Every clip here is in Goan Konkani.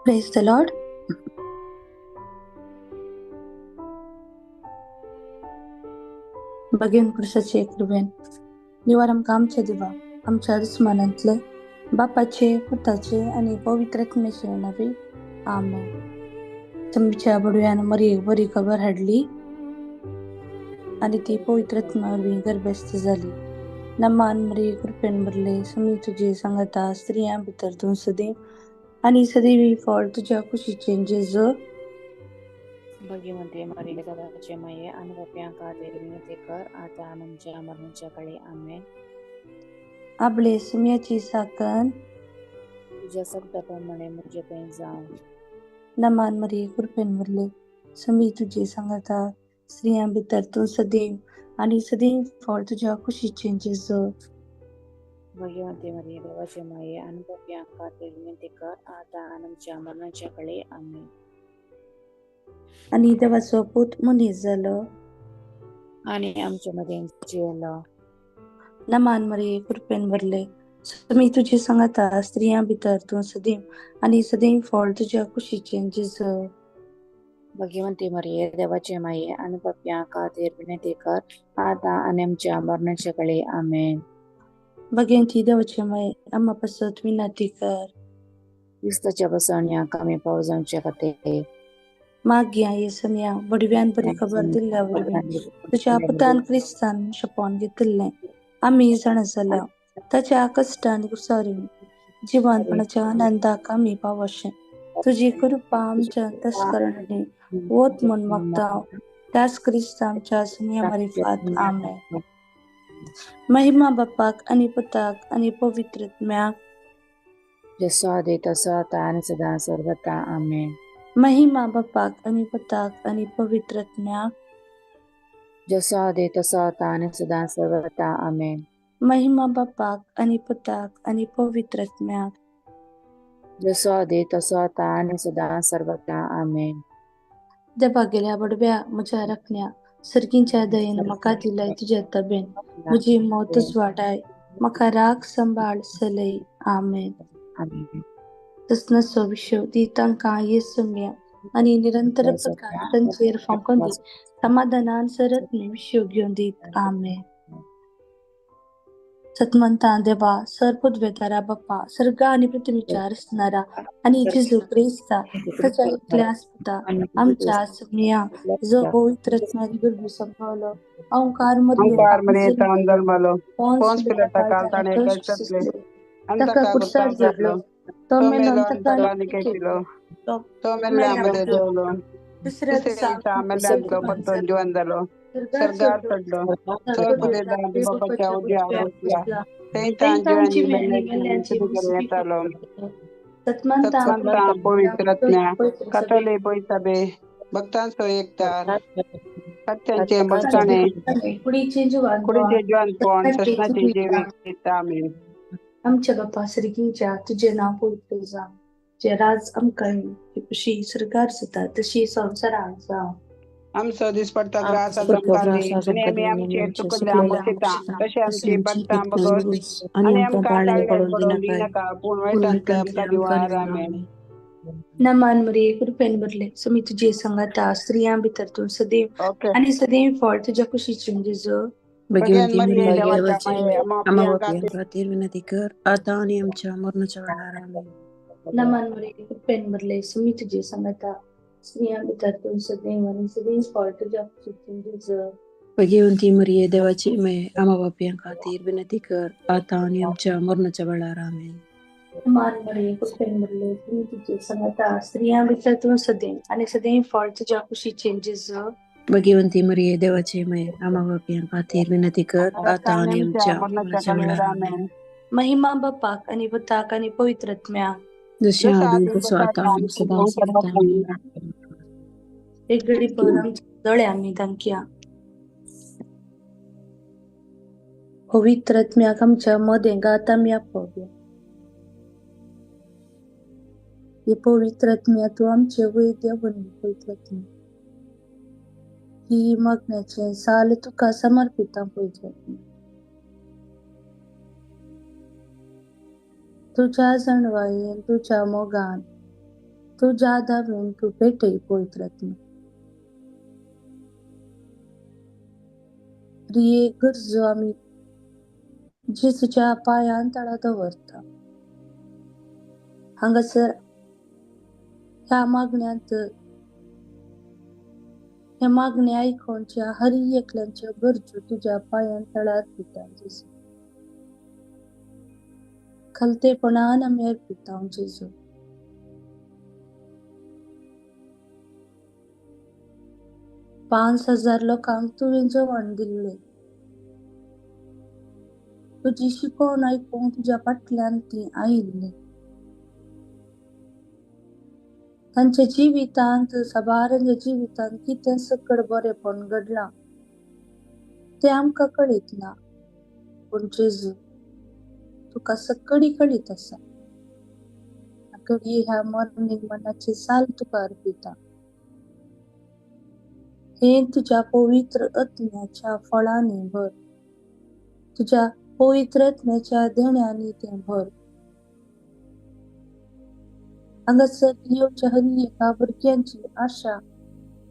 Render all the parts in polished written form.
Praise the Lord. बगेन पुरुषाचे कृपेन निवार आमकां आमच्या देवा आमच्या दुस्मानांतले बापाचे पुताचे आनी पवित्र आत्म्याचे नांवे आमेन. तुमच्या बडव्यान मरियेक बरी खबर हाडली आनी ती पवित्र आत्म्या वरवीं गर्भस्थ जाली. नमान मरिये कृपेन भरले, समी तुजे सांगाता, स्त्रियां भितर तूं सदैव आनी सदैवी फळ तुज्या कुशीचें जेजू. भगवंते मरिये देवाचे माये आनी पापयां खातीर विनंती कर आता आनी आमच्या मरणाच्या वेळी. आमेन. आपले सुम्याची साकन तुझ्या शब्दाप्रमाणे म्हजे थंय जावं. नमान मरिये कृपेन भरले, समी तुजे सांगाता, स्त्रियां भितर तूं सदैव आनी सदैव फळ तुज्या कुशीचें जेजू. भगवंते मरिये देवाचे माये आनी पापयां खातीर विनंती कर आता आनी आमच्या मरणाच्या वेळी. आमेन. आनी देवाचो पूत मनीस जालो आनी आमच्या मदें जियेलो. नमान मरिये कृपेन भरले, समी तुजे सांगाता, स्त्रियां भितर तूं सदैव आनी सदैव फळ तुज्या कुशीचें जेजू. भगवंती मरिये देवाचे माये आनी पापयां खातीर विनंती कर आता आनी आमच्या मरणाच्या वेळी. आमेन. भगवंती देवाचे माये आम्हा पासत विनंती कर. क्रिस्ताच्या बसवण्या कमी पाव जावचे खातीर मागया येसमया बडव्यान बरी खबर दिल्ल्या वरवीं तुज्या पुतान क्रिस्तान शपोवन घेतिल्लें आमी जाणा जाल्या ताच्या कश्टान कुसारी जिवानपणाच्या आनंदाक आमी पावशें. तुजी कृपा आमच्या अंतस्करणांनी वत म्हूण मागता त्याच क्रिस्त आमच्या सुमया मारिफात. आमेन. महिमा बापाक आनी पुताक आनी पवित्र आत्म्याक, जसो आदी तसो आता आनी सदां सर्वता. आमेन. महिमा बापाक आनी पुताक आनी पवित्र आत्म्याक, जसो आदी तसो आता आनी सदां सर्वता. आमेन. महिमा बापाक आनी पुताक आनी पवित्र आत्म्याक, जसो आदी तसो आता आनी सदां सर्वता. आमेन. देवा गेल्या बडव्या म्हज्या राखण्या सर्गींच्या दयेन म्हाका दिलाय तुज्या तबेन म्हजी मौतच वाडाय म्हाका राख सांबाळ सलय. आमेन. तसनसो विशय दी तांकां येसम्या आनी निरंतर प्रकार तांचेर फांकोन दी समाधानान सरत विशय घेवन दीत. आमेन. सतमंता देवा सर पदवेदारा बाप्पा सर्गा आनी पृथ्वीच्या रचणारा आनी जेजू क्रिस्ता ताच्या एकल्या आस्पता आमच्या सुमया जो पवित्र आत्म्यान गर्भ संभावलो अंकार मरिये पोन्स पिलाता ताणें कश्ट सोंसले, ताका कुर्सार जडलो, तो मेलो आनी ताका तो मेल्ल्या मदें देंवलो, दुसऱ्या दिसा मेल्ल्यांतलो परतून जिवन जालो, स्वर्गार चडलो, स्वर्गदेवाच्या बापाच्या उजव्या बसला, थंय तांची मेल्ल्यांची येतालो. सतमंता पवित्र आत्म्या कातोली पयसाबे भक्तांचो एकतार सत्यांचे भक्ताणे कुडीचे जिवनपण ससनाचे जिवीत. आमेन. आमच्या बापा सर्गींच्या तुजें नांव पवित्र जावं, तुजें राज आमकां येवं, कशी सरकार जाता तशी संवसारांत जावं. आमचो दिसपडटा ग्रास आज आमकां दी आनी आमी आमचेर चुकल्ले आमोसता तशें आमची पत्तां बगस आनी आमकां ताळ्यान पडोवन दिनाका, पूण वायटांतले आमकां दिवार. आमेन. नमान मरिये कृपेन भरले, समी तुजे सांगाता, स्त्रियां भितर तूं सदैव आनी सदैव फळ तुज्या कुशीचें जेजू. भगवंती मरिये देवाच्या माये आम्हा पापयां खातीर विनंती कर आता आनी आमच्या मरणाच्या वेळार. आमेन. नमान मरिये कृपेन भरले, समी तुजे सांगाता, स्त्रियां भितर तूं सदैव आनी सदैव फळ तुज्या कुशीचें जेजू. भगवंती मरिये देवाची माये आम्हा पापयां खातीर विनंती कर आता आनी आमच्या मरणाच्या वेळार. आमेन. नमान मरिये कृपेन भरले, समी तुजे सांगाता, स्त्रियां भितर तूं सदैव आनी सदैव फळ तुज्या कुशीचें जेजू. भगवंती मरिये देवाची माये आम्हा पापयां खातीर विनंती कर आता आनी आमच्या मरणाच्या वेळार. आमेन. महिमा बापाक आनी पुताक आनी पवित्र आत्म्याक, जशें आदी तसो आता आनी सदां सर्वता. आमेन. एक घडी भर आमचे दोळे आमी दांकया. पवित्र आत्म्याक आमच्या मदें गात आमी आपोवया. हे पवित्र आत्म्या तूं आमचे वयर देंवन पवित्र आत्म्या ही मागण्याचें साल तुका समर्पिता पवित्र आत्म्या. तुझ्या जाणवायेन तुझ्या मोगान तुज्या दावेन तूं पेटय पवित्र आत्मा. प्रिये गरजो आमी जेजूच्या पांयान तळा दवरता. हांगासर ह्या मागण्यांत हे मागणे आयकोनच्या हर एकल्यांच्यो गरजो तुज्या पांयान तळा अर्पिता जेजू. खलतेपणान आमी अर्पिता जेजू. 5000 लोकांक तुवें जेवण दिल्लें. तुजी शिकवण आयकूंक तुज्या फाटल्यान ती आयिल्ली. तांच्या जिवितांत साबारांच्या जिवितांत कितें सकड बरेपण घडलां तें आमकां कळीत ना, पूण जेजू तुका सकडी कळीत आसा. घडये ह्या मॉर्निंग मनाची साल तुका अर्पिता. हे तुज्या पवित्र आत्म्याच्या फळांनी भर, तुज्या पवित्र आत्म्याच्या देण्यांनी तें भर. हांगासर येवच्या हर एका भुरग्यांची आशा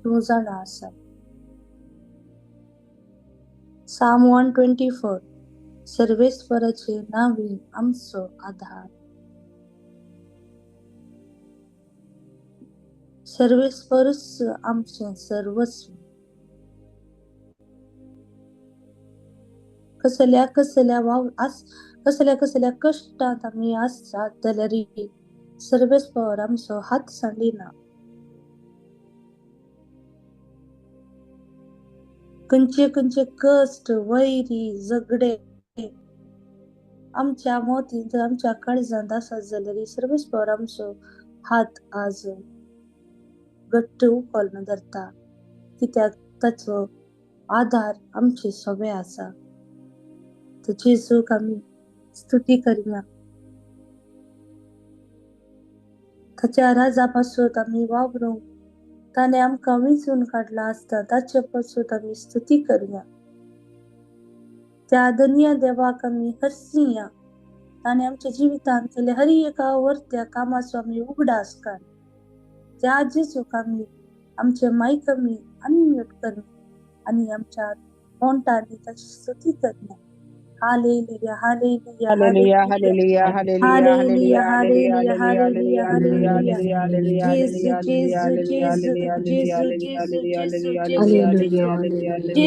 तूं जाणा आसा. साम 124. सर्वेस्वराचे नांवी आमचो आधार. सर्वेस्वरूच आमचें सर्वस्व. कसल्या कसल्या वाव कसल्या कसल्या कश्टांत आमी आसतात जाल्यार सर्वेस्वर आमचो हात सांडिना. खंयचे खंयचे कश्ट, वैरी, झगडे आमच्या मोतींत आमच्या काळजांत आसत जाल्यार सर्वेस्वर आमचो हात आज घट्ट उखलून धरता, कित्याक ताचो आधार आमचे सोबे आसा. जेजूक आमी स्तुती करिया. ताच्या राजा पासून आमी वावरूंक ताणें आमकां विंचून काडला आसता, ताचे पासून आमी स्तुती करिया. त्या धनया देवाक आमी हरसिया. ताणें आमच्या जिवितांत केले हर एका वर्त्या कामाचो आमी उगडास काड. त्या जेजूक आमी आमचे मायक आमी अनम्यूट करया आनी आमच्या ओंठांनी ताची स्तुती करया. Hallelujah, hallelujah, hallelujah, hallelujah, hallelujah, hallelujah, hallelujah, hallelujah, hallelujah, hallelujah, Jesu, Jesu, Jesu, Jesu, Jesu, Jesu, Jesu,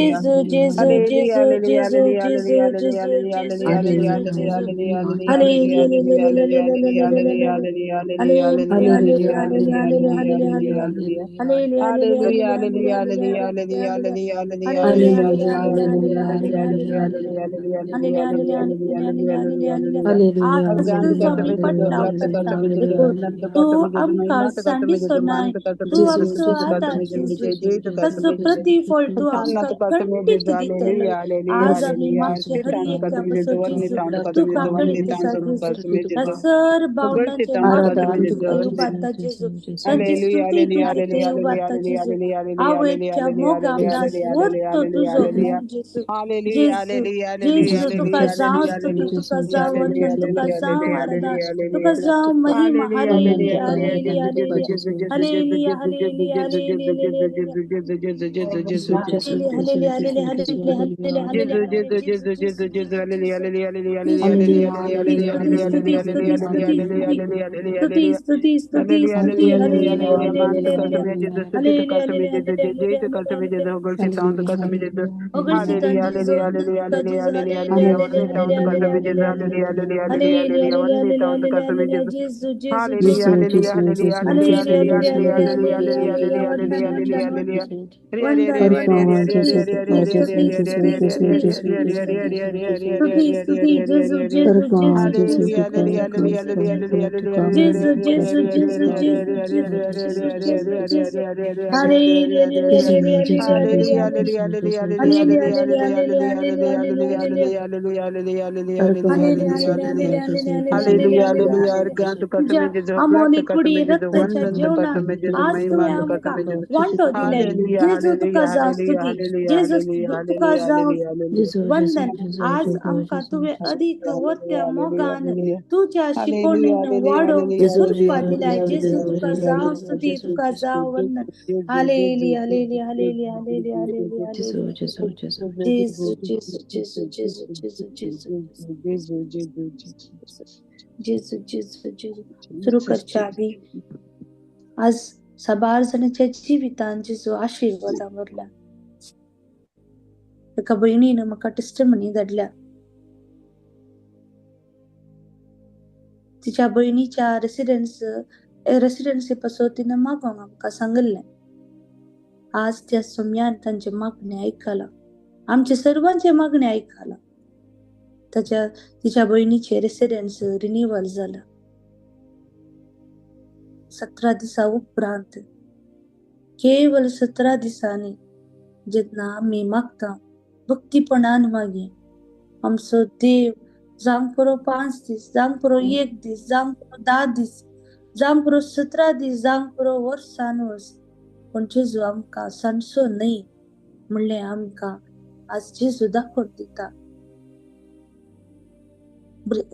Jesu, Jesu, Jesu, Jesu, Jesu, Jesu, Jesu, Jesu, Jesu. Hallelujah, hallelujah, hallelujah, hallelujah, hallelujah, तूं आमकां सांडिसो नाय, तूं आमचो आदार जेजू, ताचो प्रतिफळ तूं आमकां खंडीत दितलो. आज आमी मागचे हर एका पासून जेजू तुका कळीत आसा जेजू. सर भावंडांचे मागणें तुका उबारता जेजू, तांची स्तुती तूं दिते उबारता जेजू. आवयच्या मोगा दास वरतो तुजो मोग जेजू. जेजू जेजू तुका जावं स्तुती, तुका जावं वंदन, तुका जावं आराधना, तुका जावं महिमा. Hallelujah, hallelujah, hallelujah, hallelujah, hallelujah, hallelujah, hallelujah, hallelujah, स्तुती स्तुती स्तुती स्तुती. Hallelujah, hallelujah, hallelujah, hallelujah, hallelujah, hallelujah. Hallelujah, hallelujah, hallelujah, hallelujah. Hallelujah. अर्घां तुका तुज्या तुवें जेजू आमोनी तुका कुडी तुवें जेजू रक्ताच्या वंदन तुका जेवणान तुवें जेजू आज महिमा तुवें तुका आमकां तुवें जेजू. वांटो दिले. हालेलुया, जेजू तुका हालेलुया, जावं हालेलुया, स्तुती, हालेलुया, जेजू हालेलुया, तुका हालेलुया, जावं हालेलुया, हालेलुया. वंदन. आज आमकां तुवें अदीक वरत्या मोगान तुज्या शिकवणीन वाडोवंक कृपा दिल्या. जेजू तुका जावं स्तुती, तुका जावं वंदन. Hallelujah, hallelujah, hallelujah, hallelujah, hallelujah, hallelujah. जेजू, जेजू, जेजू, जेजू, जेजू, जेजू, जेजू, जेजू, जेजू. सुरू करच्या आदी आज साबार जाणांच्या जिवितान जेजू आशिर्वादा भरला. एका भयणीन म्हाका टेस्टिमनी धाडल्या. तिच्या भयणीच्या रेसिडेन्सी पासून तिणें मागोंक आमकां सांगिल्लें. आज त्या सोम्यान तांचे मागणें आयकलां, आमचे सर्वांचे मागणें आयकलां. ताच्या तिच्या भयणीचे रेसिडेन्स रिनिवल जाला. 17 दिसां उपरांत, केवल 17 दिसांनी जेन्ना आमी मागता भक्तीपणान मागीर आमचो देव जावंक पुरो 5 दीस, जावंक पुरो 1 दीस, जावंक पुरो 10 दीस, जावंक पुरो 17 दीस, जावंक पुरो वर्सान वर्स, पूण जेजू आमकां सांडचो न्हय म्हणलें आमकां आज जेजू दाखोवन दिता.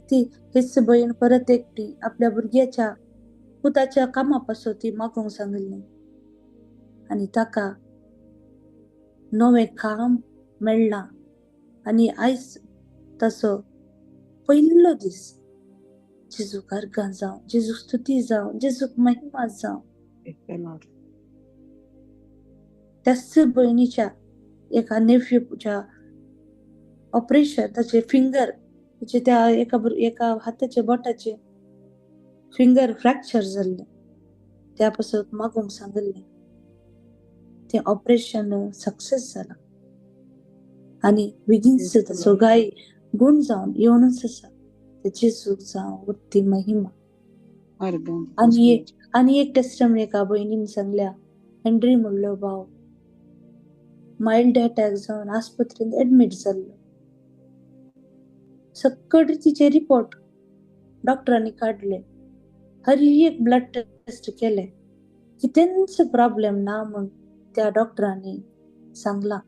ती हीच भयण परत एकटी आपल्या भुरग्याच्या पुताच्या कामा पासून ती मागूंक सांगिल्लें आनी ताका नवें काम मेळ्ळां आनी आयज ताचो पयलो दीस. जेजूक अर्गां जावं, जेजूक स्तुती जावं, जेजूक महिमा जावं. त्याच भयणीच्या एका नेफ्यूच्या ऑपरेशन, ताचे फिंगर, ताचे त्या एका हाताचे बोटाचे फिंगर फ्रॅक्चर जाल्लें. त्या पासून मागूंक सांगिल्लें. तें ऑपरेशन सक्सेस जालां आनी बेगीनच ताचो गाय गुण जावन येवनच आसा. जेजूक जावं उरती महिमा. आनी एक टेस्टमनी एका भयणीन सांगल्या, हेनरी म्हणलो भाव मायल्ड अटॅक जावन आस्पत्रेंत एडमीट जाल्लो. सगळे तिचे रिपोर्ट डॉक्टरांनी काडले, हर एक ब्लड टेस्ट केले, कितेंच प्रॉब्लेम ना म्हूण त्या डॉक्टरांनी सांगलां.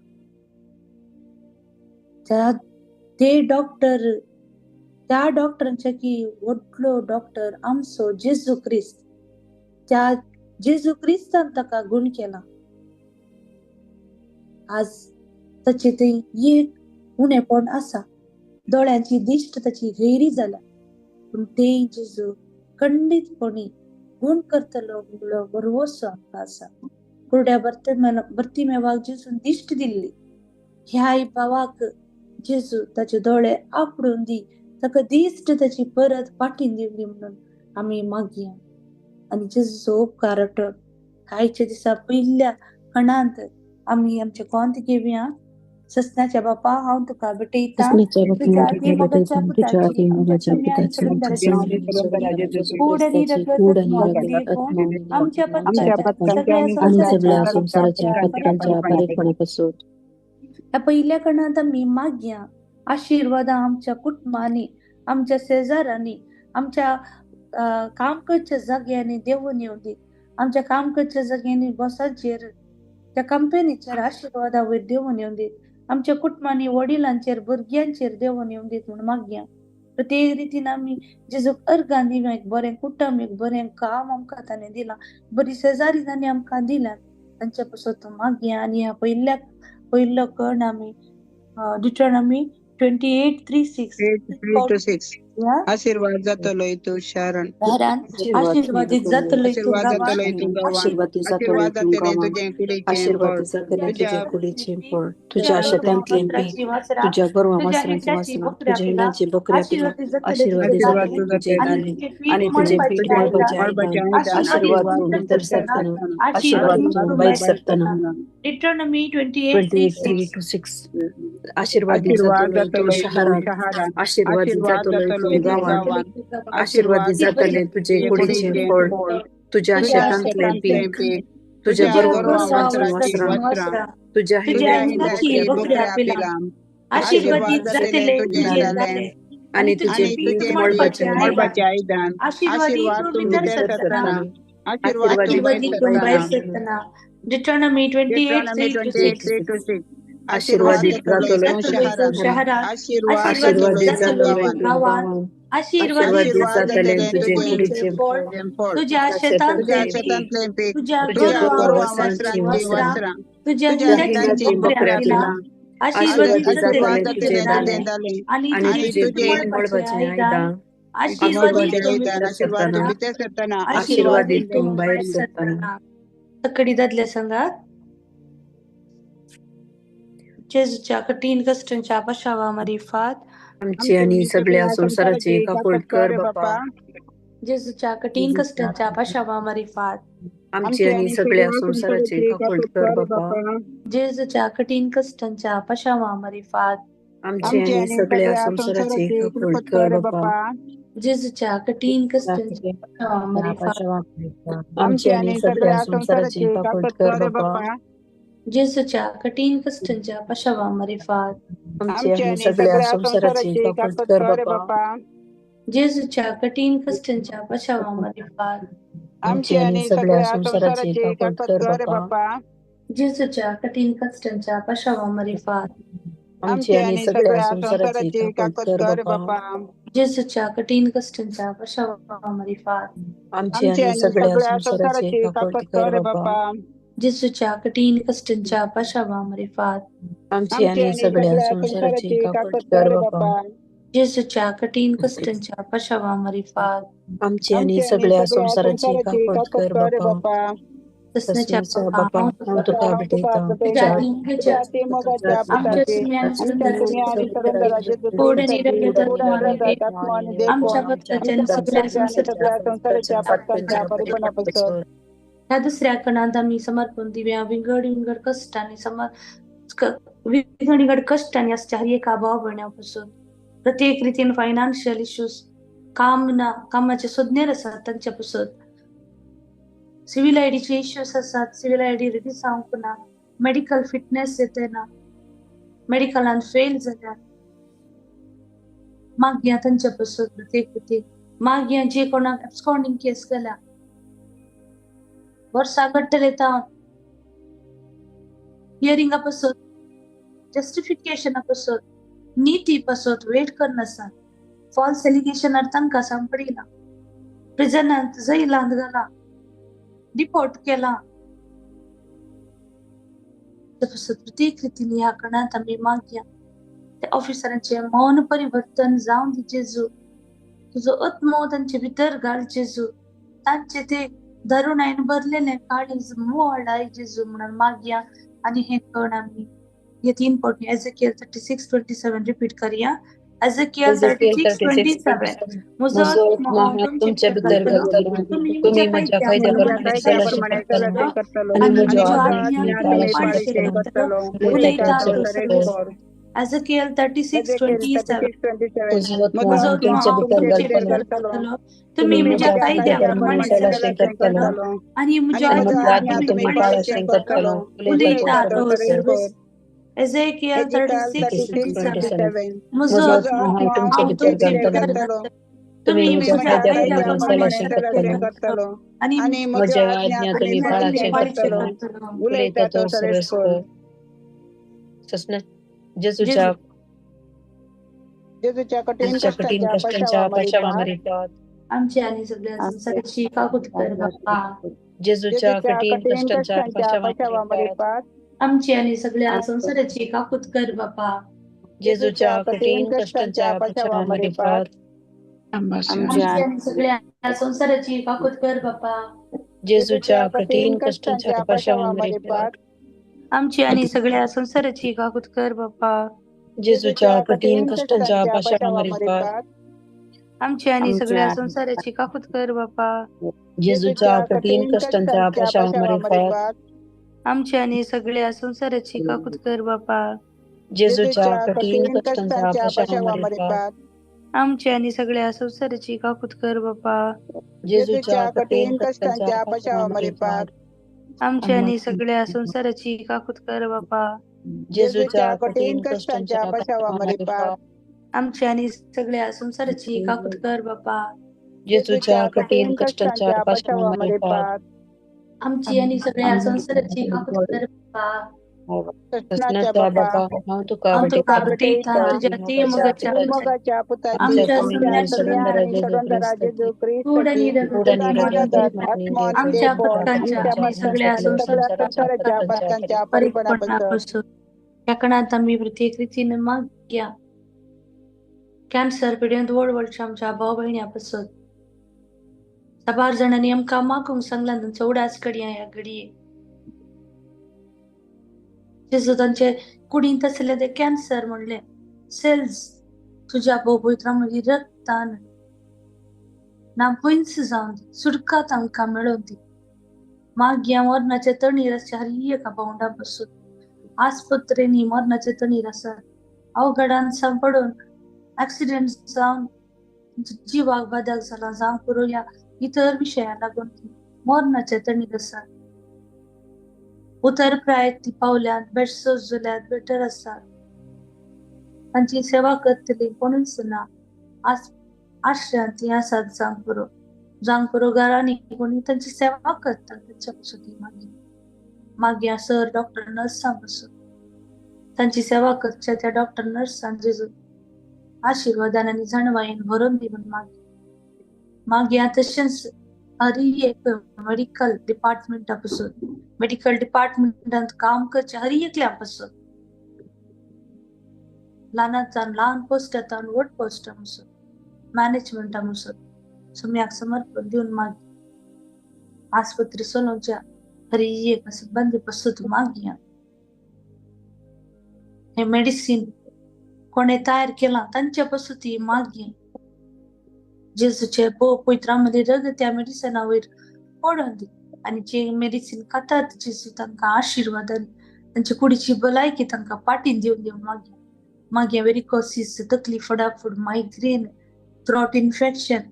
ते डॉक्टर, त्या डॉक्टरांच्या की व्हडलो डॉक्टर आमचो जेजू क्रिस्त, त्या जेजू क्रिस्तान ताका गुण केला. आज ताचे थंय एक उणेपण आसा, दोळ्यांची दिश्ट ताची गैरी जाल्या, पूण ते जेजू खंडीतपणी गुण करतलो म्हणलो भरवसो आमकां आसा. कुरड्या बर्तिमेवाक जेजून दिश्ट दिल्ली, ह्याय भावाक जेजू ताचे दोळे आपडून दी, ताका दिश्ट ताची परत पाठीन दिवली म्हणून आमी मागया. आनी जेजूचो उपकार अटळ आयच्या दिसा पयल्या खणांत आमी आमचे कोंत घेवया. ससनाच्या बापा, हांव तुका भेटयता, तुज्या आदी मोगाच्या पुताची, आमच्या कूड आनी रगत आमच्या पत्त्यांच्या सगळ्या संवसाराच्या परेपणापासून. ह्या पयल्या खणांत आमी मागया आशिर्वादां आमच्या कुटुंबांनी, आमच्या शेजारांनी, आमच्या काम करच्या जाग्यांनी देवून येवं दी. आमच्या काम करच्या जाग्यांनी बॉसाचेर, त्या कंपनीचेर आशिर्वादा वयर देवून येवं दी. आमच्या कुटुंबांनी, वडिलांचेर, भुरग्यांचेर देवून येवं दीत म्हूण मागया. ते रितीन आमी जेजूक अर्गां दिवया. एक बरें कुटुंब, एक बरें काम आमकां ताणें दिलां, बरी शेजारी ताणें आमकां दिल्या, तांचे पासून मागया. आनी ह्या पयलो कण आमी डिटर्नमी 28:3-6 आशीर्वाद जातलो तूं शरण, आशीर्वादीत जातलो तूं गांवांत, आशीर्वाद जातले तुजे कुडीचें फळ, तुज्या कुडीचें फळ, तुज्या शेतांतलें पीक, तुज्या गोरवां वासरांचें वासरां, तुज्या हिंडांची बकऱ्या पिलां, आशीर्वादीत जातलें तुजें धान्य आनी तुजें पीक मळबाचें आयदन. आशीर्वाद तूं भितर सरतना, आशीर्वाद तूं भायर सरतना. Deuteronomy 28:3-6 आशीर्वादीत जातलो तूं शहरांत, आशीर्वादीत जातलो तूं गांवांत, आशीर्वादीत जातलें तुजे कुडीचें फळ, तुज्या शेतांतलें पीक, तुज्या गोरवां वासरांचीं वासरां, तुज्या हिंडांची बकऱ्या पिलां. आशीर्वादीत आशीर्वाद जातले जातलें तुजें तुजें दालें दालें आनी आनी तुजें तुजें पीक पीक मळबाचें मळबाचें आयदन मळबाचें आयदन आशीर्वादीत आशीर्वाद तूं तूं भितर भितर सरतना सरतना आशीर्वाद तूं भायर आशीर्वादीत तूं भायर सरतना सरतना. Deuteronomy 28 Deuteronomy 3 to 28 6. 3 to 6. आशीर्वाद आशीर्वादीत जातलोय जातलोय तूं तूं जातलोय तूं शहरांत शहरांत आशीर्वाद आशीर्वादीत जातलोय तूं जातलोय तूं गांवांत गांवांत आशीर्वादीत आशीर्वादीत जातलें जातलें तुजें तुजें कुडीचें कुडीचें फळ फळ फळ तुज्या तुज्या शेतांतलें तुज्या पीक शेतांतलें पीक तुज्या तुज्या तुज्या गोरवां गोरवां वासरांचीं वासरांचीं वासरां वासरां तुज्या तुज्या हिंडाचीं हिंडाचीं बकऱ्यां बकऱ्यां पिलां पिलां आशीर्वादीत आशीर्वादीत जातलें जातलें तुजें तुजें दालें दालें दालें आनी आनी तुजें आनी तुजें पीक तुजें पीक मळबाचें मळबाचें आयदन आयदन आशीर्वादीत मळबाचें तूं आशीर्वादीत आयदन भितर आशीर्वाद तूं सरतना भितर सरतना आशीर्वादीत आशीर्वादीत तूं तूं भायर भायर सरतना. सरतना. तकडी दादले सांगात. जेजूच्या कठीण कश्टांच्या पाशावा मारिफात आमची आनी सगळ्या संवसाराची काकूट कर बापा. जेजूच्या कठीण कश्टांच्या पाशावा मारिफात आमची आनी सगळ्या संवसाराची काकूट कर बापा. जेजूच्या कठीण कश्टांच्या पाशावा मारिफात आमची आनी सगळ्या संवसाराची काकूट कर बापा. जेजूच्या कठीण कश्टांच्या पाशावा मारिफात आमची आनी सगळ्या संवसाराची काकूट कर बापा. जेजूच्या कठीण कश्टांच्या पाशावा मारिफात आमची आनी सगळ्या संवसाराची काकूट कर बापा. जेजूच्या कठीण कश्टांच्या पाशावा मारिफात आमची आनी सगळ्या संवसाराची काकूट कर बापा. जेजूच्या कठीण कश्टांच्या पाशावा मारिफात आमची आनी सगळ्या संवसाराची काकूट कर बापा. जेजूच्या कठीण कश्टांच्या पाशावा मारिफात आमची आनी सगळ्या संवसाराची काकूट कर बापा. जेजूच्या कठीण कश्टांच्या पाशावा मारिफात आमची आनी सगळ्या संवसाराची काकूट कर बापा. जेजूच्या कठीण कश्टांच्या पाशावा मारिफात आमची आनी सगळ्या संवसाराची काकूट कर बापा. तसण्याच्या तसण्याच्या बापा बापा हांव हांव तुका तुका भेटयतां तुज्या आत्मोगाच्या आमच्या सुम्या आनी सुंदराचे गोड आणि रगत आत्मा आणि देव आमच्या भक्ताच्या आणि सगळ्या संसाराच्या ह्या दुसऱ्या कणांत आमी समर्पण दिव्या विंगड विंगड कश्टांनी विंगड विंगड कश्टांनी आसच्या हर एका भाव भयणा पासून प्रत्येक रितीन फायनान्शियल इश्यूज काम ना कामाचे सोदनेर आसात तांच्या पासून सिव्हिल आयडीचे इश्यूज आसात सिव्हिल आयडी रेडी जावंक ना मेडिकल फिटनेस येते ना मेडिकलान फेल जाल्यार मागया तांच्या पासून प्रत्येक रितीन मागया जे कोणाक एब्सकॉन्डिंग केस केल्या वर्सां घडटले तावन हियरिंगा पासून जस्टिफिकेशना पासून नीती पासून वेट करनासतना फॉल्स एलिगेशनार तांकां सांपडिला प्रिजनांत जैलांत घाला डिपोर्ट केला प्रत्येक रितीन ह्या कणांत आमी मागया त्या ऑफिसरांचें मौन परिवर्तन जावन दी जेजू तुजो आत्मो तांचे भितर घाल जेजू तांचे ते दारुणायन भरलेलें काळीज मोडाय जेजू म्हणून मागया आनी हें कण आमी हे तीन फावटी एजेकियल 36:27 रिपीट करया. एजेकियल 36:27 म्हजो आत्मो हांव तुमचे भितर घालतलो तुमी म्हज्या कायद्या प्रमाणे करतलो आनी आनी म्हज्यो म्हज्यो आज्ञा आज्ञा तुमी तुमी पाळशे पाळशे करतलो करतलो उलयता उलयता तो तो सरेस्कर. सरेस्कर. एजेकियल 36:27 म्हजो आत्मो म्हजो हांव आत्मो तुमचे हांव भितर तुमचे भितर घालतलो घालतलो तुमी तुमी म्हज्या म्हज्या कायद्या कायद्या प्रमाणे प्रमाणे चलशे चलशे करतलो करतलो आनी म्हज्यो आनी म्हज्यो आज्ञा आज्ञा तुमी तुमी पाळशे पाळशे करतलो करतलो उलयता उलयता तो तो सरेस्कर. सर्वेस. एजेकियल 36:27 म्हजो म्हजो आत्मो आत्मो हांव तुमचे हांव भितर तुमचे घालतलो भितर घालतलो तुमी तुमी म्हज्या म्हज्या कायद्या कायद्या प्रमाणे प्रमाणे चलशे चलशे करतलो करतलो आनी म्हज्यो आज्ञा तुमी तुमी पाळशे पाळशे करतलो करतलो उलयता तो सरेस्कर. ससना जेजूच्या जेजूच्या कठीण जेजूच्या कठीण कश्टांच्या कश्टांच्या पाशावा पाशावा मारिफात मारिफात आमची आनी सगळ्या संवसाराची काकूट कर बापा. जेजूच्या जेजूच्या कठीण कठीण कश्टांच्या कश्टांच्या पाशावा पाशावा मारिफात मारिफात आमची आनी सगळ्या संवसाराची काकूट कर बापा. जेजूच्या जेजूच्या कठीण कठीण कश्टांच्या कश्टांच्या पाशावा पाशावा मारिफात मारिफात आमची आनी सगळ्या संवसाराची काकूट कर बापा. जेजूच्या जेजूच्या कठीण कठीण कश्टांच्या कश्टांच्या पाशावा पाशावा मारिफात मारिफात आमची आनी सगळ्या संवसाराची काकूट कर बापा. जेजूच्या जेजूच्या कठीण कठीण कश्टांच्या कश्टांच्या पाशावा पाशावा मारिफात मारिफात आमची आनी सगळ्या संवसाराची काकूट कर बापा. जेजूच्या जेजूच्या कठीण कठीण कश्टांच्या कश्टांच्या पाशावा पाशावा मारिफात मारिफात आमची आनी सगळ्या संवसाराची काकूट कर बापा. जेजूच्या जेजूच्या कठीण कठीण कश्टांच्या कश्टांच्या पाशावा पाशावा मारिफात मारिफात आमची आनी सगळ्या संवसाराची काकूट कर बापा. जेजूच्या जेजूच्या कठीण कठीण कश्टांच्या कश्टांच्या पाशावा पाशावा मारिफात मारिफात आमची आनी सगळ्या संवसाराची काकूट कर बापा. जेजूच्या कठीण कश्टांच्या पाशावा मरिपात आमची आणि सगळ्या संसाराची काकूत कर बापा. जेजूच्या कठीण कष्टांच्या पाशावा मरिपात आमची आणि सगळ्या संसाराची काकूत कर बापा. कृष्णाच्या बापा हांव तुका हांव तुका भेटयतां भेटयतां तुज्या ती मोगाच्या मोगाच्या आमच्या पुताची सगळ्या जेजू कूड आणि ख्रिस्ताची रगत कूड आणि आत्मो रगत आमच्या आत्मो पथकांच्या आमच्या आणि सगळ्या सगळ्या संसाराच्या संसाराच्या पथकांच्या परिपणापासून परिपणापासून ह्या कणांत आमी प्रत्येक रितीन मागया. कॅन्सर पिडेंत व्हड आमच्या भाव भयण्या पासत साबार जाणांनी आमकां मागूंक सांगलां तांचो उडास कडया ह्या घडये. जेजू तांचे कुडींत आसले ते कॅन्सर म्हणले सेल्स तुज्या भोव मदीं रक्तान ना पयस जावन दी, सुटका तांकां मेळोवन दी. मागया मरणाचे तणीर आसच्या हर एका भावंडा पासून आस्पत्रेंनी मरणाचे तणीर आसात अवघडान सांपडून एक्सिडेंट जावन जिवाक बादक जाला जावं पुरो ह्या इतर विशया लागून ती मरणाचे तणीर आसात. उतर प्रायत ती पावल्यात बेस्ट जाल्यात बेटर आसात. तांची सेवा करतली कोणूच ना. आश्रयांत ती आसात जावंक पुरो जावंक पुरो घरांनी कोणी तांची सेवा करतात तांच्या पासून ती मागीर मागीर सर डॉक्टर नर्सां पासून तांची सेवा करच्या त्या डॉक्टर नर्सान जेजू आशिर्वादान आनी जाणवायेन भरून दी म्हूण मागीर मागीर तशेंच हर एक मेडिकल डिपार्टमेंटा पासून मेडिकल डिपार्टमेंटांत काम करचे हर एकल्या पासून ल्हानांत ल्हान पोस्टांत व्हड पोस्टा पासून मॅनेजमेंटा पासून सम्याक समर्पण दिवन मागीर आस्पत्री चलोवच्या हर एक सिब्बंदी पासून मागया. हे मेडिसीन कोणे तयार केलां तांचे पासून ती मागया. जेजूचे भोव पवित्र मदीं रगत त्या मेडिसिना वयर पडोन दी आनी जे मेडिसीन खातात जेजू तांकां आशिर्वादान तांचे कुडीची भलायकी तांकां पाटीन दिवन दिवन मागया. मागया वेरिकोसीस तकली फडाफड migraine throat infection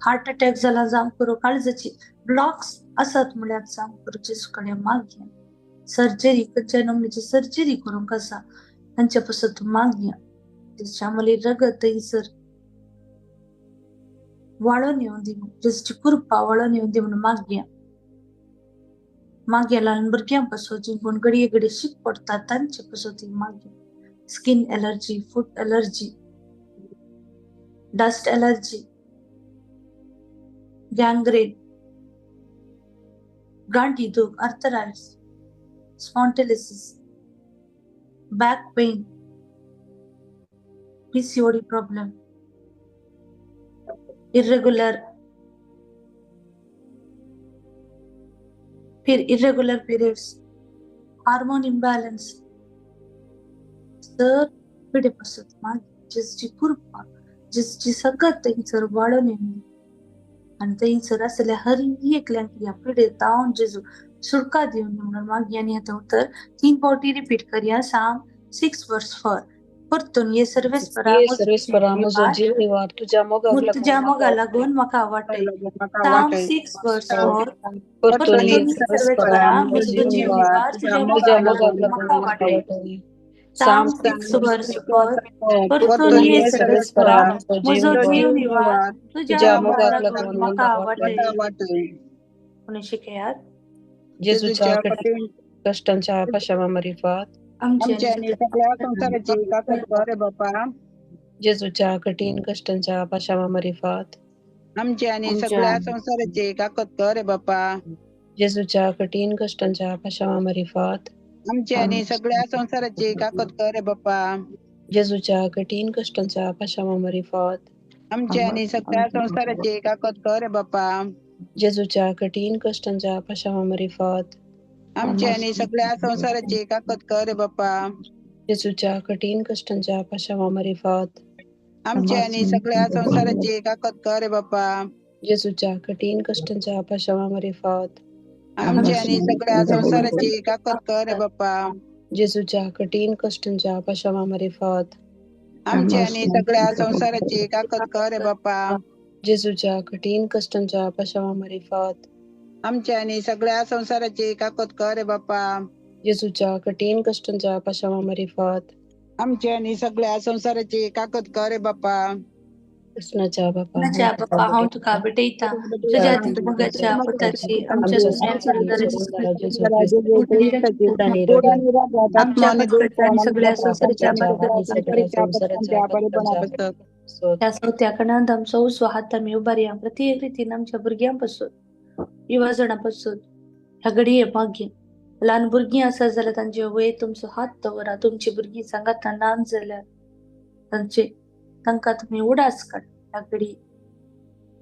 heart attack जाला जावंक पुरो काळजाची ब्लॉक्स आसात म्हळ्यार जावंक पुरो जेजू कडेन मागया. सर्जरी खंयच्या नमून्याची सर्जरी करूंक आसा तांचे पासून मागया. जेजूच्या मली रगत थंयसर वाळोन येवन दी, जेजूची कृपा वाळोन येवन दी म्हणून मागया. मागया ल्हान भुरग्यां पासून जी कोण घडये घडये शीक पडटा तांचे पासून ती मागया. Skin allergy, food allergy, dust allergy, gangrene, गांठी दूख, arthritis, spondylosis, back pain, PCOD problem, irregular फिर irregular periods, hormone imbalance sir पिडे पासून मागीर जेजूची कृपा जेजूची सगळं थंयसर वाडोवन येवंदी आनी थंयसर आसल्या हर एकल्यांक ह्या पिडे तावन जेजू सुटका दिवन म्हणून मागीर आनी आतां उतर 3 फावटी रिपीट करया. साम 6:4 परतून ये सर्वेस्परा सर्वेस्परा म्हजो जीव निवार तुज्या मोगाक तुज्या मोगा लागून म्हाका वाटय. साम 6:4 परतून परतून ये ये सर्वेस्परा सर्वेस्परा म्हजो म्हजो जीव जीव निवार निवार तुज्या तुज्या मोगा मोगाक लागून लागून म्हाका म्हाका वाटय. वाटय. साम साम 6:4 परतून परतून ये ये सर्वेस्परा सर्वेस्परा म्हजो म्हजो जीव जीव निवार निवार तुज्या तुज्या मोगा मोगाक लागून लागून म्हाका म्हाका वाटय. वाटय. वाटय. कोणी शिकयात जेजूच्या जेजूच्या कठीण कठीण कश्टांच्या पाशावा मरिफात आमची आमच्या आणि आनी सगळ्या संवसाराची काकूत कर बापा. जेजूच्या कठीण कश्टांच्या पाशावा मरिफात आमच्या आनी आमच्या सगळ्या संवसाराची काकूत कर बापा. जेजूच्या कठीण कश्टांच्या पाशावा मरिफात आमच्या आनी सगळ्या संवसाराची काकूत कर बापा. जेजूच्या कठीण कश्टांच्या पाशावा मरिफात आमच्या आनी सगळ्या संवसाराची काकूत कर बापा. जेजूच्या कठीण कश्टांच्या पाशावा मरिफात आमच्या आनी सगळ्या संवसाराची काकूत कर बापा. जेजूच्या कठीण कश्टांच्या पाशावा मरिफात आमच्या आनी सगळ्या संवसाराची काकूत कर बापा. जेजूच्या कठीण कश्टांच्या पाशावा मरिफात आमच्या आनी सगळ्या संवसाराची काकूत कर बापा. जेजूच्या कठीण कश्टांच्या पाशावा मरिफात आमच्या आनी सगळ्या संवसाराची काकूत कर बापा. जेजूच्या कठीण कश्टांच्या पाशावा मरिफात आमच्या आनी सगळ्या संवसाराची काकूत कर बापा. जेजूच्या कठीण कष्टांच्या पाशावा मारिफात आमचे आणि सगळ्या संसाराची काकत कर बापा. कृष्णाच्या बापा, कृष्णाच्या बापा, हांव तुका भेटयता तुझ्या मोगाच्या पुताची आमच्या सगळ्या संसाराच्या ह्या चवथ्या खणांत आमचो उजवो हात आमी उबारया प्रत्येक रितीन आमच्या भुरग्यां पासून, युवा जाणां पासून ह्या घडये मागीर ल्हान भुरगीं आसा जाल्यार तांचे वयर तुमचो हात दवरा. तुमची भुरगीं सांगाता ना जाल्यार तांचे तांकां तुमी उडास काड. ह्या घडये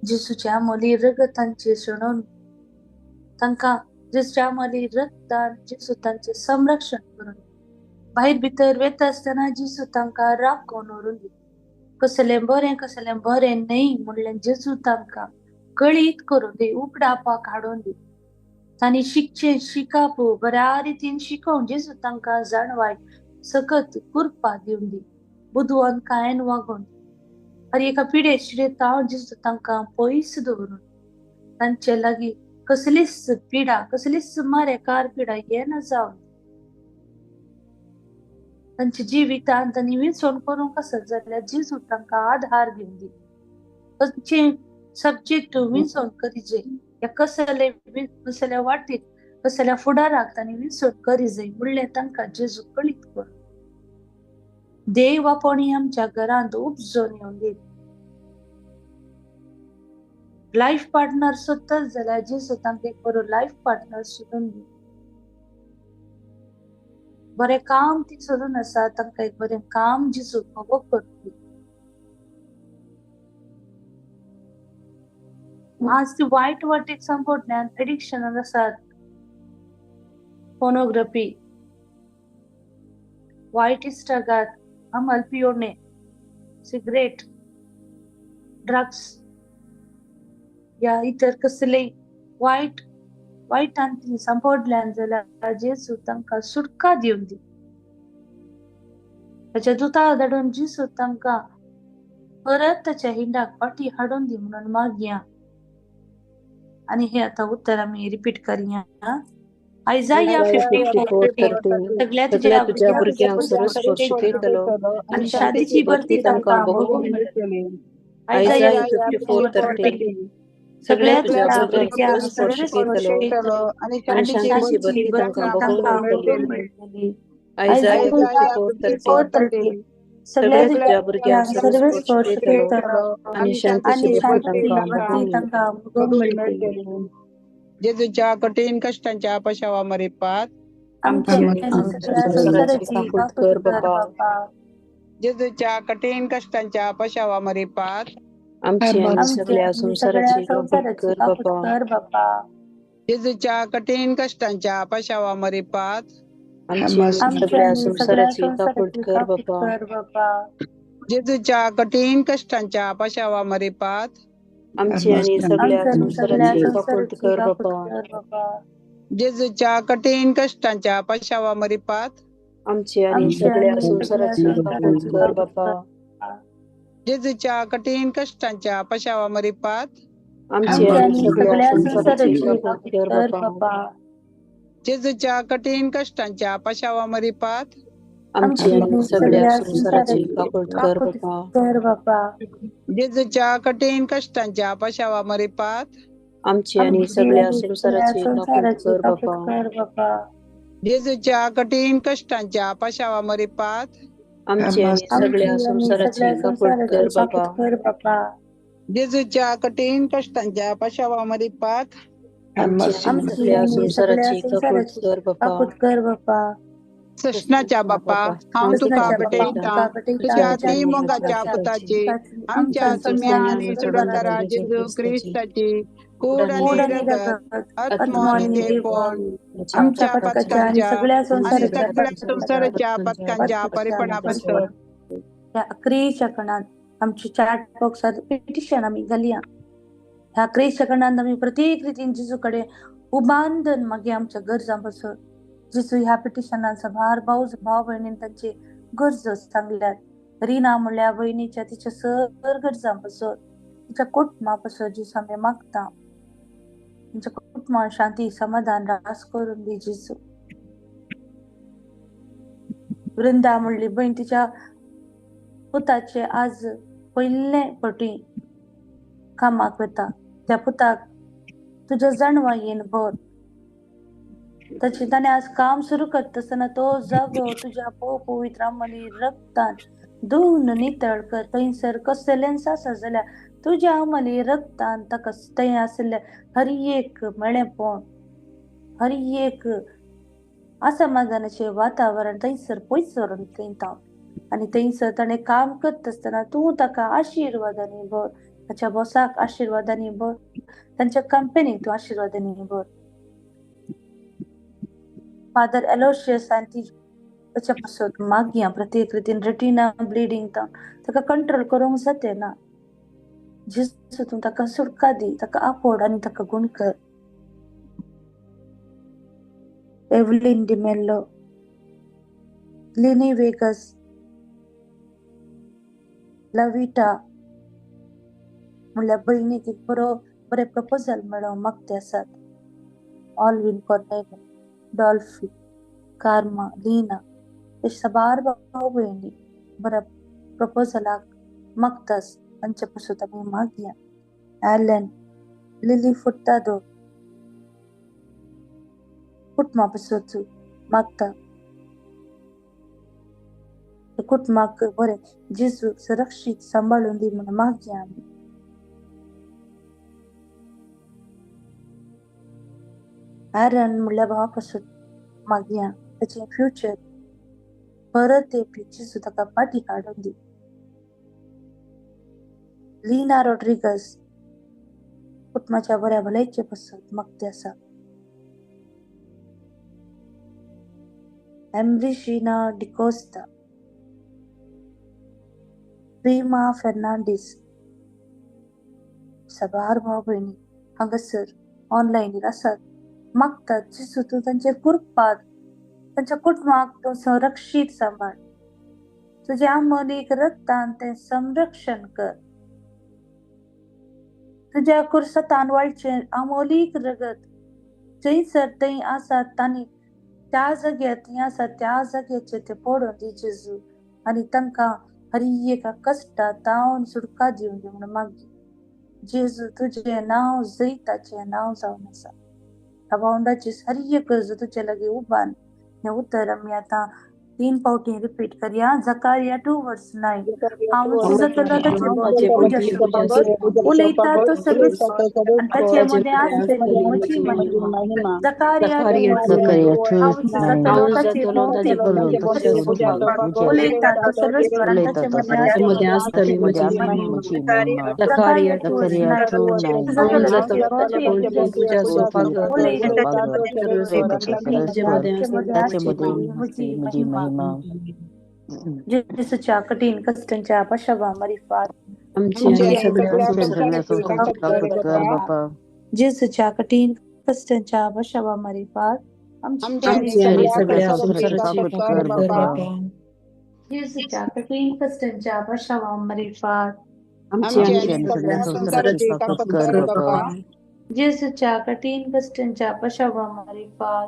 जेजूच्या मोली रगतांचे शेणोवन तांकां जेजूच्या मोली रगतान जेजू तांचें संरक्षण करून भायर भितर वेता आसतना जेजू तांकां राखून व्हरून दी. कसलें बरें कसलें बरें न्हय म्हणलें जेजू तांकां कळीत करून दी, उगडापाक हाडून दी. तांणी शिकचें शिकाप बऱ्या रितीन शिकोवन जेजू तांकां जाणवाय सकत कृपा दिवन दी. बुदवंतकायेन वागोवन आनी एका पिडे शिडेताव जेजू तांकां पयस दवरून तांचे लागीं कसलीच पिडा कसलीच मारेकार पिडा येना जावन तांच्या जिवितांत तांणी विंचवण करूंक आसत जाल्यार जेजू तांकां आधार दिवन दी. तांचे सब्जेक्ट विंचवण करी जाय, ह्या कसले कसल्या वाटेक कसल्या फुडाराक तांणी विंचवण करी जाय म्हणलें तांकां जेजू कळीत करून देव आपोवणी आमच्या घरांत उपजोन येवन दी. लायफ पार्टनर सोदतच जाल्यार जेजू तांकां एक बरो लायफ पार्टनर सोदून दी. बरें काम ती सोदून आसा तांकां एक बरें काम जेजू खबो करून दी. आज ती वायट वाटेक सांपडल्यान एडिक्शनान आसात, पोर्नोग्राफी, वायट इश्टागात, अमल पियोणे, सिगरेट, ड्रग्स या इतर कसले वायट वायटान ती सांपडल्यान जाल्यार जेजू तांकां सुटका दिवन दी. ताच्या दुता धाडून जेजू तांकां परत ताच्या हिंडाक फाटी हाडून दी म्हणून मागया. आनी हे आतां उत्तर आमी रिपीट करया. आयजाया 54:13 सगळ्या तुज्या भुरग्यांक सरस शिकयतलो आनी शांतीची भरती तांकां भोगूंक मेळटली. आयजाया 54:13 सगळ्या तुज्या भुरग्यांक सरस शिकयतलो आणि आनी शांतीची भरती तांकां भोगूंक मेळटली. आयजाया 54:13 सगळ्या तुज्या भुरग्यांक सरस शिकयतलो आनी शांतीची भरती तांकां भोगूंक मेळटली. जेजूच्या कठीण कष्टांच्या पशावा मरिपात आमची संसाराची काकूट कर बापा. जेजूच्या कठीण कष्टांच्या पशावा मरिपात आमची आणि सगळ्या संसाराची काकूट कर बापा. जेजूच्या कठीण कष्टांच्या पशावा मरिपात आमची आणि सगळ्या संसाराची काकूट कर बापा. जेजूच्या कठीण कष्टांच्या पशावा मरिपात आमची आणि सगळ्या संसाराची काकूट कर बापा. जेजूच्या कठीण कष्टांच्या पशावा मरिपात आमची आणि सगळ्या संसाराची काकूट कर बापा. जेजूच्या कठीण कष्टांच्या पशावा मरिपात आमची आणि सगळ्या संसाराची काकूट कर बापा. जेजूच्या कठीण कष्टांच्या पशावा मरिपात आमची आणि सगळ्या संसाराची काकूट कर बापा. जेजूच्या कठीण कष्टांच्या पशावा मरिपात आमची आणि सगळ्या संसाराची काकूट कर बापा. जेजूच्या कठीण कष्टांच्या पशावा मरिपात आमची आणि सगळ्या संसाराची काकूट कर बापा. जेजूच्या कठीण कष्टांच्या पशावा मरिपात आमची आणि सगळ्या संसाराची काकूट कर बापा. कृष्णाच्या बापा, हांव तुका भेटयतां तुज्या ती मोगाच्या पुताची आमच्या सुम्या आनी सुडकारा जेजू क्रिस्ताची कूड आनी रगत आत्मो आनी देवपण आमच्या पथकांच्या आनी सगळ्या संवसाराच्या पथकांच्या परिपणा पासून. ह्या अकरेच्या कणांत आमची चॅट बॉक्सार पिटिशन आमी घालया. ह्या अकरेच्या कणांत आमी प्रत्येक रितीन जेजू कडेन उबांदन मागीर आमच्या गरजां पासून जेजू ह्या पिटिशनान सभार भाव भाव भयणीन तांची गरजो सांगल्यात. रिना म्हणल्यार भयणीच्या तिच्या सर गरजां पासून तिच्या कुटुंबा पासून जेजू आमी मागता. तांच्या कुटुंबान शांती समाधान रास करून दी जेजू. वृंदा म्हणली भयण तिच्या पुताचे आज पयले फावटी कामाक वता, त्या पुताक तुज्या जाणवायेन भर. ताचे ताणें आज काम सुरू करता आसतना तो जागो तुज्या पवित्र अमली रक्तान धुवन नितळ कर. थंयसर कसलेंच आसा जाल्यार तुज्या अमली रक्तान ताका थंय आशिल्लें हर एक मेळेपण, हर एक असमाधानाचें वातावरण थंयसर पयस व्हरून थंय आनी थंयसर ताणें काम करता आसतना तूं ताका आशिर्वादांनी भर, ताच्या बॉसाक आशिर्वादांनी भर, तांच्या कंपनीक तूं आशिर्वादांनी भर. फादर एलोशियस आनी ताच्या पासून मागया प्रत्येक रितीन रेटिना ब्लिडींग ताका कंट्रोल करूंक जाते ना. जेजू तूं ताका सुटका दी, ताका आपोड आनी ताका गुण कर. एवलीन डिमेल्लो, लिनी वेगस, लविटा म्हणल्यार भयणीक एक बरो बरें प्रपोजल मेळोवंक मागते आसात. ऑलवीन कॉर्नेल, डॉल्फी, कार्मा, लीना हे साबार भाव भयणी बऱ्या प्रपोजलाक मागतास, तांचे पासून आमी मागया. एलन, लिली फुर्तादो कुटुंबा पासून मागता, कुटुंबाक बरें जेजू सुरक्षीत सांबाळून दी म्हणून मागया आमी. एरन म्हणल्यार भावा पासून मागया ताचें फ्युचर परत येवपी जेजू ताका फाटीं हाडून दी. लीना रॉड्रिगस कुटुंबाच्या बऱ्या भलायके पासून मागते आसा. एम्ब्रिशिना डिकोस्ता, प्रेमा फेर्नांडीस, साबार भाव भयणी हांगासर ऑनलायनीर आसात, मागतात जेजू तूं तांचेर कृपा, तांच्या कुटुंबाक तूं संरक्षीत सांबाळ, तुज्या अमोलीक रक्तान तें संरक्षण कर, तुज्या कुर्सतान वाळचें अमोलीक रगत जंयसर थंय आसा तांणी त्या जाग्यार थंय आसा त्या जाग्याचेर तें पडून दी जेजू आनी तांकां हर एका कश्टा तावन सुटका दिवन दी म्हणून मागीर. जेजू तुजें नांव जैताचें नांव जावन आसा. ह्या भावंडाची हर एक गरज तुजे लागीं उबान हें उतर आमी आतां 3 फावटी रिपीट करया. जकारिया 2:9 हांव जातलो ताचे उलयता तो सर्वेस्पर आनी ताचे मदें आसतली म्हजी महिमा. जकारिया 2:9 हांव जातलो ताचे उलयता तो सर्वेस्पर आनी ताचे मदें आसतली म्हजी महिमा. जकारिया 2:9 जातलो ताचे म्हजी महिमा. जेजूच्या कठीण कश्टांच्या पाशावा मारिफात जेजूच्या कठीण कश्टांच्या पाशावा मारिफात जेजूच्या कठीण कश्टांच्या पाशावा मारिफात जेजूच्या कठीण कश्टांच्या पाशावा मारिफात आमची आणि सगळ्या संसाराची काकूट कर बाबा. जेजूच्या कठीण कश्टांच्या पाशावा मारिफात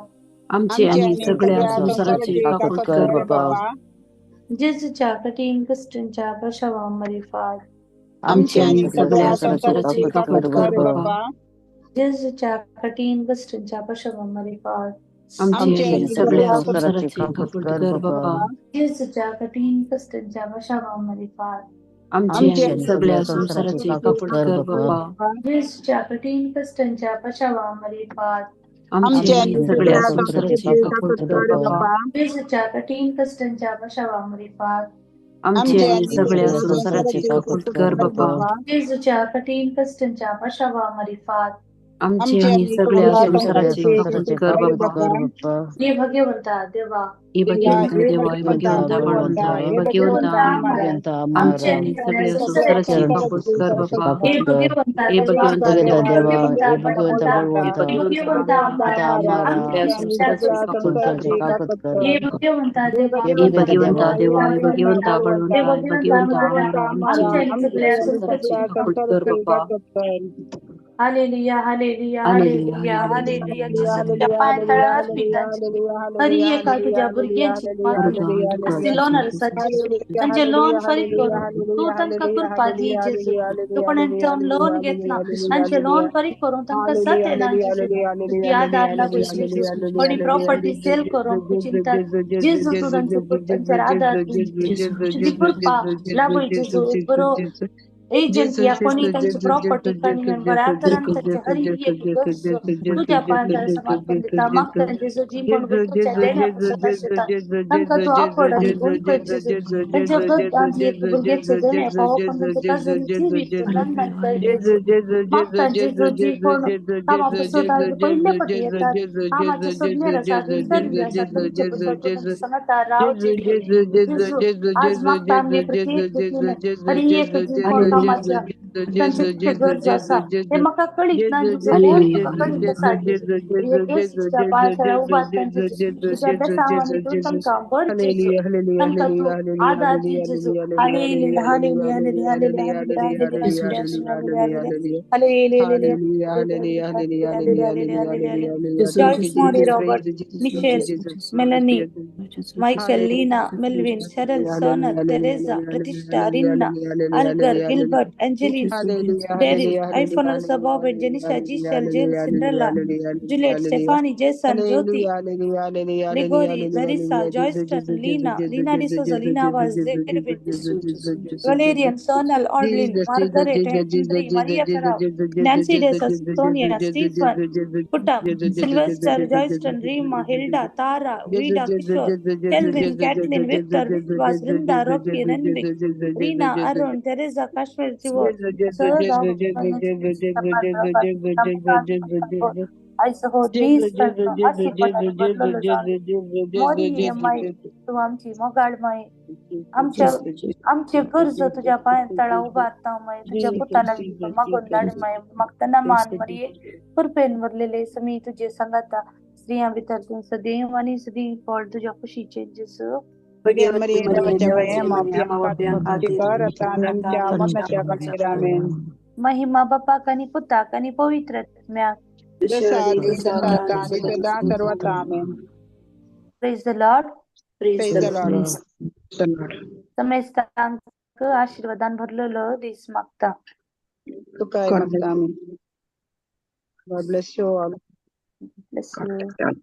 आमची आणि सगळ्या संसाराची काकूट कर बाबा. जेजूच्या कठीण कश्टांच्या पाशावा मारिफात आमची आणि सगळ्या संसाराची काकूट कर बाबा. जेजूच्या कठीण कश्टांच्या पाशावा मारिफात आमची आणि सगळ्या संसाराची काकूट कर बाबा. जेजूच्या कठीण कश्टांच्या पाशावा मारिफात आमची आणि सगळ्या संसाराची काकूट कर बाबा. जेजूच्या कठीण कश्टांच्या पाशावा मारिफात आमची आणि सगळ्या संसाराची काकूट कर बाबा. जेजूच्या कठीण कश्टांच्या पाशावा मारिफात आमची आणि सगळ्या संसाराची काकूट कर बाबा. हे भगवंता देवा, हे भगवंता देवा, हे भगवंता बळवंता, हे भगवंता आमची आणि सगळ्या संसाराची काकूट कर बाबा. हे भगवंता हे भगवंता देवा, हे भगवंता बळवंता, हे भगवंता सगळ्या संसाराची काकूट कर हे भगवंता देवा, हे भगवंता देवा, हे भगवंता बळवंता, हे भगवंता आमची आणि सगळ्या संसाराची काकूट कर बाबा. Hallelujah, hallelujah, hallelujah, hallelujah. जेजू तुझ्या पांयातळा अर्पिता. हरी एका तुझ्या भुरग्यांची मागणी असली लोन आसा जेजू, तांचे लोन फारीक करून तूं तांकां कृपा दी जेजू. तूं कोणें लोन घेतला तांचे लोन फारीक करून तांकां साथ जेजू. तुजी आदार लागू जेजू. कोणी प्रॉपर्टी सेल करूंक चिंता जेजू, तूं तांचे तांचेर आदार दी. तुजी कृपा लागू जेजू. एक बरो एजंट या कोणी तांची प्रॉपर्टी काडून बऱ्या तरान तांचे हर एक गरज तुज्या पांयार समर्पण दिता. मागता जेजू, जी कोण तुज्या देण्या पासत आशिता तांकां तूं आफड आनी गुण कर जेजू. तांच्या एक भुरग्याचें देणें पावोवपाक तांचे कजन जिवीत लंडन कर जेजू. मागता जेजू, जी कोण कामा पासत आज पयले फावटी येतात, कामाचे सोदनेर आसात, इंटरव्यू आसा, तुमचे पासत तूं तांचे सांगाता राव जेजू. जेजू आज मागता आमगे प्रत्येक हर एक जी कोण कामाच्या तांचे कितें गरज आसा हें म्हाका कळीत ना जेजू, कोण तुका कळीत आसा जेजू. येशूच्या पांयातळा उबारता जेजू. तुज्या बेसांवांनी तूं तांकां भर जेजू. तांकां तूं आदार दी जेजू. Hallelujah, hallelujah, hallelujah, hallelujah, hallelujah, hallelujah, hallelujah, hallelujah. Joyce, Moni, Robert, Michelle, Melanie, Michael, Lena, Melvin, Cheryl, Sonal, Teresa, Pratishtha, Rinna, Algar, Gilbert, Angeline, Daryl, iPhone Alsa, Bob, Janisha, Giselle, James, Cinderella, Juliet, Stephanie, Jason, Jyoti, Ligori, Larissa, Joyston, Lena, Lena D'Souza, Lena Vaz, David, Valerian, Sonal, Orlin, Margaret, Henry, Maria Farao, Nancy Desa, Sonia, Stephen, Puttam, Sylvester, Joyston, Rima, Hilda, Tara, Vida, Kishore, Kelvin, Kathleen, Victor, Vishwas, Vrinda, Rocky, Renwick, Reena, Arun, Teresa, Kashmir, Jivo, तूं आमची मोगाळ माय, आमच्या आमचे गरजो तुज्या पांयां तळा उबारता माय, तुज्या पुताला मागून धाड माय. मागतना मान मरिये, कृपेन भरलेले समी तुजे सांगाता, स्त्रियां भितर तूं सदैव आनी सदी फळ तुज्या खुशीचे जेजू. महिमा बापाक आनी पुताक आनी पवित्र आत्म्याक. Praise the Lord. Praise the Lord. समेस्तांक आशीर्वादान भरलेलो दीस मागता. तुकाय मागता आमी. God bless you all. Bless you.